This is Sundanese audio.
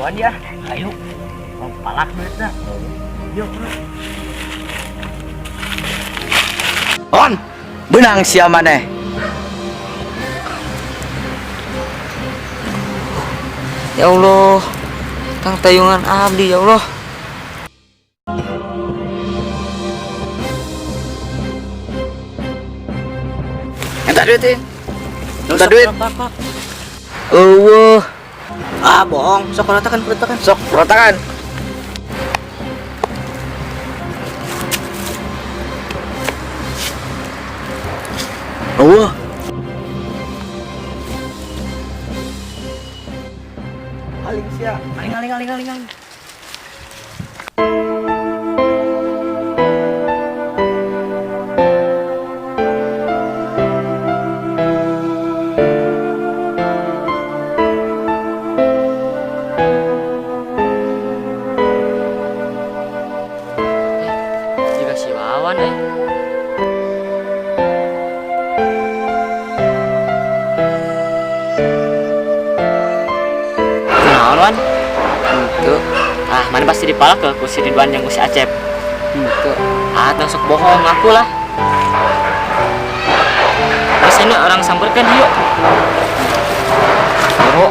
Buruan ya. Ayo. Mau palak duitnya. Yuk, bro. On, benang sia maneh. Ya Allah, tang tayungan abdi ya Allah. Minta duit, Tin. Minta duit. Eueuh. Ah, bohong. Sok ratakan, ratakan. Sok rotakan. Eueuh. Aling sia. Aling, aling, aling, aling, aling. Juga si Wawan eh. Kunaon, Wan? Henteu, Ah, mana pasti dipalak ke ku si Ridwan yang ku si Acep. henteu. Ah, tong sok bohong aku lah. Terus ini orang samperkan yuk. Bro,